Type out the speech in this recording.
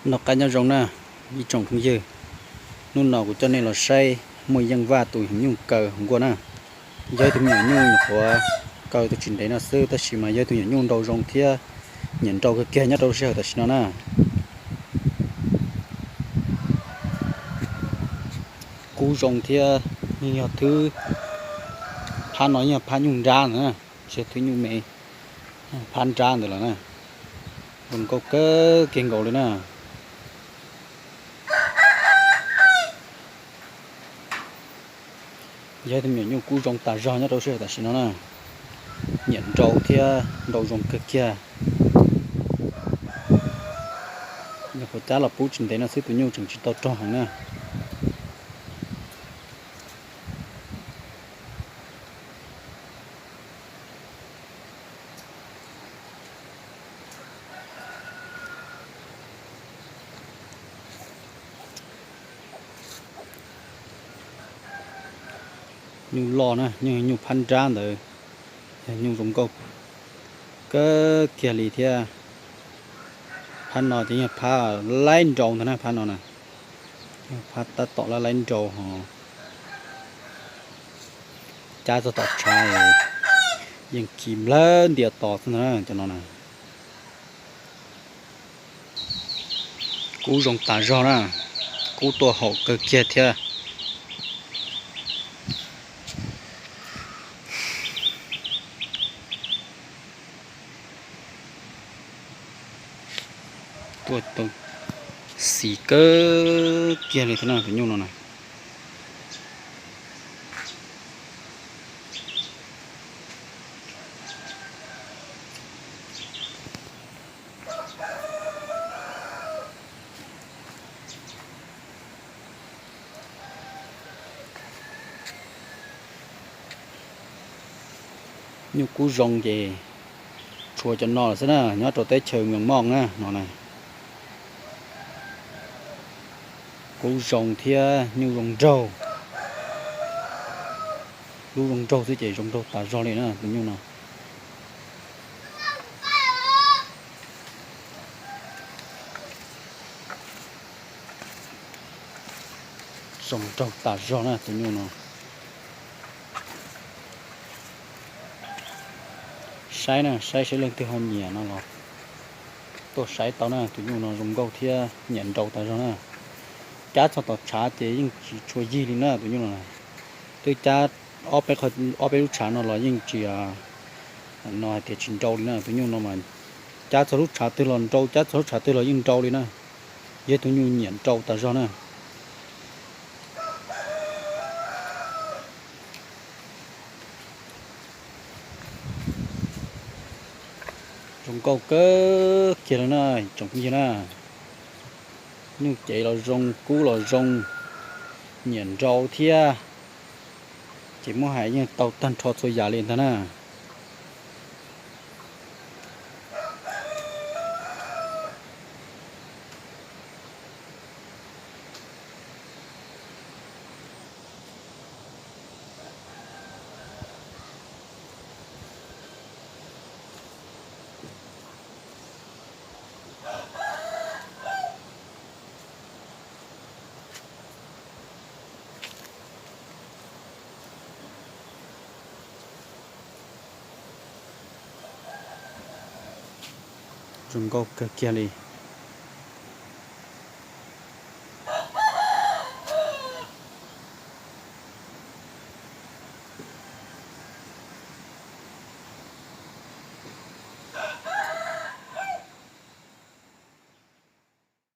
Noj qab nyob zoo na, ib tsoom phooj ywg, hnub no kuv coj nej los saib muaj yeej vaj tus nyuj kaw hauv nkuaj na. Yog ib tug me nyuam nyuj nyuam qhuav kaw tau tsis ntev no xwb, tab sis mas yog ib tug me nyuam nyuj nrau zoo thiab nyiam nrau kawg kiag nyob rau sij hawm tam sim no na. Kub zoo thiab, yeej yog thwb, phab no yeej yog phab nyuj nrab ntawd na, tsis yog thwb nyuj me, phab nrab ntawd lawm na. Zoo nkauj kawg kiag nkaus li na. Yog ib tug me nyuam nyuj kub zoo tas zog nyob rau sij hawm tam sim no na. Nyiam nrau thiab nrau zoo kawg kiag. Nyuam qhuav cab los pub tsis ntev no xwb tus nyuj tseem tsis tau rog heev na. Nyuj loj na, nyuj, nyuj phab nrab ntawd, yog nyuj zoo nkauj kawg kiag li thiab. Phab no ces yog phab laib nrau ntag na, phab no na, yog phab tab tom laib laib nrau ho cab txog tom tshav yeej khi nplawg ntias tos xwb ntag na cov no na. Kub zoo tas zog na, kub tuaj haum kawg kiag thiab. Tuaj tau xis kawg kiag li thiab na tus nyuj no na. Nyuj kub zoo ces tshuav cov no lawm xwb na, nyob rau teb chaws Mees Moj na no na. Kub zoo thiab nyuj zoo nraug, lub zoo nraug xwb ces zoo nraug tas zog li na tus nyuj no. Zoo nraug tas zog na tus nyuj no. Saib na, saib saib leej twg ho nyiam no los tuaj saib tau na, tus nyuj no zoo nkauj thiab nyiam nrau tas zog na. Cab txog tom tshav ces yeej tsis tshua yig li na tus nyuj no. Twb cab ob peb, ob peb lub tshav no los yeej tsis, no hais tias tsis nrau li na, tus nyuj no mas cab txog lub tshav twg los nrau, cab txog lub tshav twg los yeej nrau li na. Yog tus nyuj nyiam nrau tas zog na. Zoo nkauj kawg kiag li na, tsoom phooj ywg na. Nyuj cev los zoo, kub los zoo, nyiam nrau thiab. Ces muab hais yeej tau tag nrho txhua yam li ntag na. Zoo nkauj kawg kiag li.